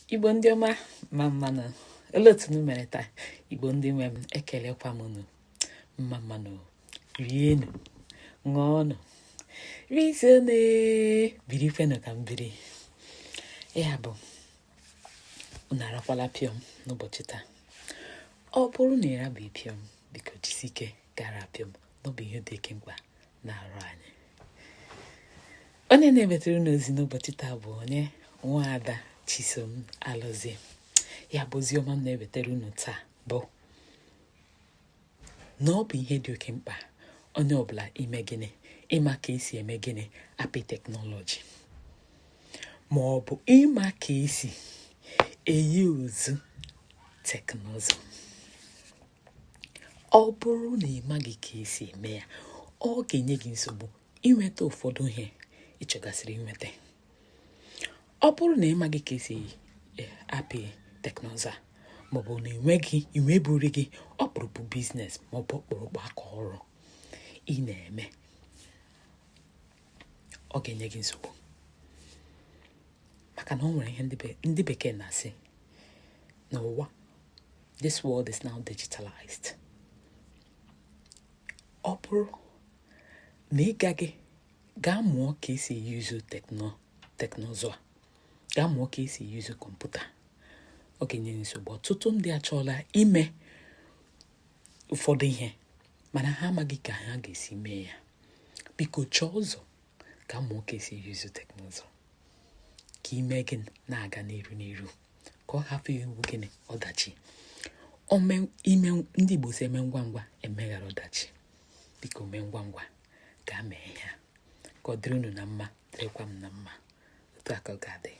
Igbo ndị ọma, mma mma nụ. Olee otu unu mere taa? Igbo ndị nwe m, ekelekwa m unu. Mma mma nụ. Rienụ, ṅụọnụ, rizienụ, birikwenụ ka m biri. Ya bụ, unu arakwala pịọm n'ụbọchị taa? Ọ bụrụ na ị rabeghị pịọm, biko jisi ike gara pịọm, na ọ bụ ihe dị oke mkpa na-arụ anyị. Onye na-ewetara unu ozi n'ụbọchị taa bụ onye nwaada Chisom Alọzie. Ya bụ, ozi ọma m na-ewetara unu taa bụ na ọ bụ ihe dị oke mkpa onye ọbụla ime gịnị? Ịma ka esi eme gịnị? Apị technology, ma ọ bụ ịma ka esi eyi uzu teknụzụ. Ọ bụrụ na ị maghị ka esi eme ya, ọ ga-enye gị nsogbu inweta ụfọdụ ihe ị chọgasịrị inweta. Ọ bụrụ na ị maghị ka esi apị teknụzụ a, maọbụ na enweghị inweburi gị ọkpụrụkpụ business maọbụ ọkpụrụkpụ aka ọrụ ị na-eme, ọ ga-enye gị nsogbu, maka na ọ nwere ihe ndị bekee na-asị n'ụwa, this world is now digitalized. Ọ bụrụ na ị gaghị gaa mụọ ka esi eyuzu teknụzụ a, gaa mụọ ka esi eyuzu kọmputa, ọ ga-enye nsogbu. Ọtụtụ ndị achọọla ime ụfọdụ ihe, mana ha amaghị ka ha ga-esi mee ya. Biko chọọ ụzọ ka mụọ ka esi eyuzu teknụzụ, ka ime gị na-aga n'iru n'iru, ka ọ hapụ iwu gịnị? Ọdachi. Ime ndị Igbo si eme ngwa ngwa emeghara ọdachi. Biko mee ngwa ngwa gaa mee ihe a, ka ọ dịrị unu na mma, dịrịkwa m na mma. Otu a ka ọ ga-adị.